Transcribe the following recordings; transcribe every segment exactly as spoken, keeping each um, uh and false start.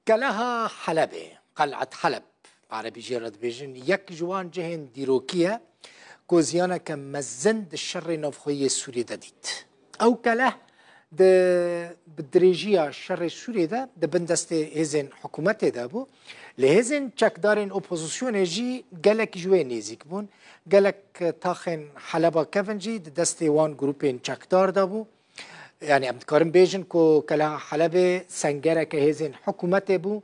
Keleha Helebê, Qel'et Heleb, bi erebî jê re dibêjin, yek ji wan cihên dîrokî ye ku ziyaneke mezin di şerê navxweyî yê Sûriyê de dît. Ew keleh di, bi dirêjiya şerê Sûriyê de di bin destê hêzên hikûmetê de bû. Lê hêzên çekdarên opozisyonê jî gelek ji wê nêzîk bûn. Gelek taxên Heleba kevin jî di destê wan grûpên çekdar de bû. Yani em dikarin bêjin ku Keleha Helebê sengereke hêzên hikûmetê bû,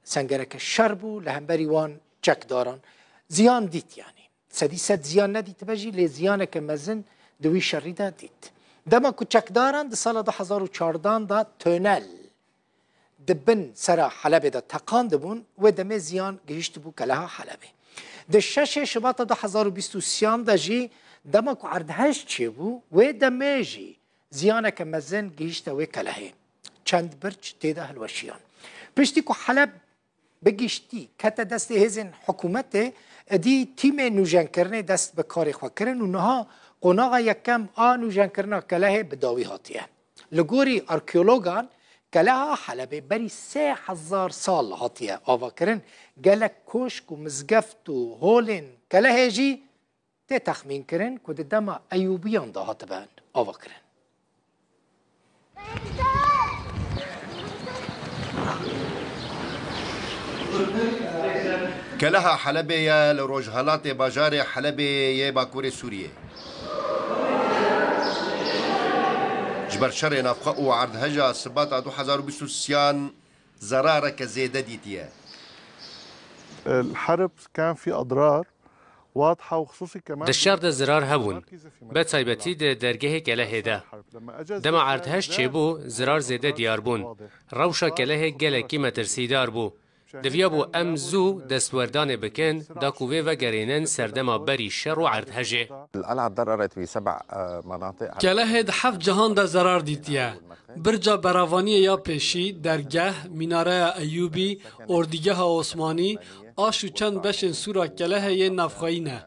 sengereke şer bû li hemberî wan çekdaran. Ziyan dît yani. Sedî sed ziyan nedîtibe jî, lê ziyaneke mezin di wî şerî de dît. Dema ku çekdaran di sala du hezar û çardan de tünel di bin sera Helebê de teqandibûn, wê demê ziyan gihîştibû Keleha Helebê. Di şeşê Şibata du hezar û bîst û sêyan de jî dema ku erdhej çêbû, wê demê jî ziyaneke mezin gihîşte wê kelehê. Çend birç tê de hilweşiyan. Piştî ku Heleb bi giştî kete destê hêzên hikûmetê, êdî tîmê nûjenkirinê dest bi karê xwe kirin û niha qonaxa yekem a nûjenkirina kelehê bi dawî hatiye. Li gorî arkeologan, Keleha Helebê berî sê hezar sal hatiye avakirin. Gelek koşk û mizgeft û holên kelehê jî tê texmînkirin ku di dema Eyûbiyan de hatibe avakirin. Keleha Helebê ye li rojhelatê bajarê Helebê yê Bakurê Sûriyê. Ji ber şerê navxwe û erdheja Sibata du hezar û bîst û sêyan zerareke zêde dîtiye. الحرب كان في أضرار واضحة وخصوصي كمان Di şer de zirar hebûn, be taybetî di dergehê kelehê de. Dema erdhej çêbû, zirar zêde diyar bûn. Rewşa kelehê gelekî metirsîdar bû. Diviya bû em zû destwerdanê bikin, da ku vê vegerînin serdema berî şer û erdhejê. القلعة تضررت بسبع، آه، مناطق. Kelehê di heft cihan de zerar dîtiye. Birca beravaniyê ya pêşî, dergeh, mînareya Eyûbî, ordîgeha Osmanî, aş û çend beşên sûra kelehê yên navxweyî ne.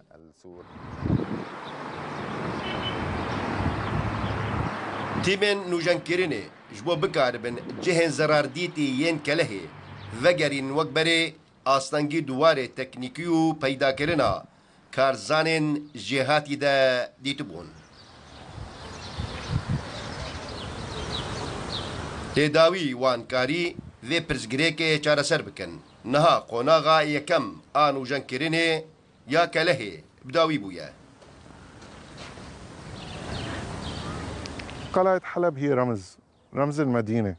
Tîmên nûjenkirinê ji bo bikaribin cihên zerardîtî yên kelehê vegerîn wek berê, astengî di warê teknîkî û peydakirina karzanên jêhatî de dîtibûn. Têdawî wan karî vê pirsgirêkê çareser bikin. Niha qonaxa yekem a nûjenkirinê ya kelehê bi dawî bûye. قلعة حلب هي رمز، رمز المدينة.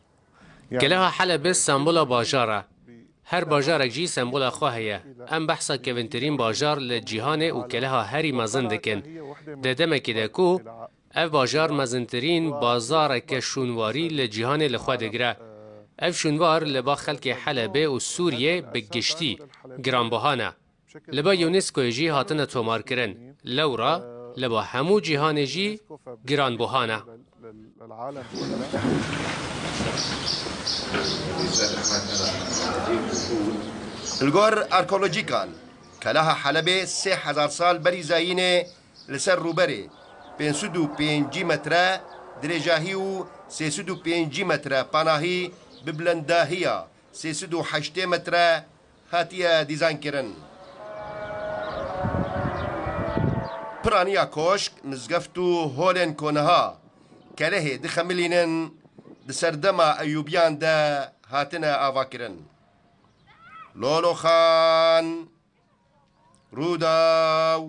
Keleha Helebê sembola bajar e. Her bajarek jî sembola xwe heye. Em behsa kevintirîn bajar li cîhanê û keleha herî mezin dikin. Di demekê de ku ev bajar mezintirîn bazareke şûnwarî li cîhanê li xwe digire. Ev şûnwar li ba xelkê Helebê û Sûriyê bi giştî giranbuha ne. Li ba UNESCOyê jî hatine tomarkirin. Lewra li ba hemû cîhanê jî giranbuha ne. Li gor arkeolojîkan, Keleha Helebê sê hezar sal berî zayînê li ser rûberê pênc sed û pêncî metre dirêjahî û sê sed û pêncî metre panahî bi bilendahiya sê sed û heştê metre hatiye dîzaynkirin. Piraniya koşk, mizgeft û holên ku niha kelehê dixemilînin, di serdema Eyûbiyan de hatine avakirin. Loloxan, Rûdaw.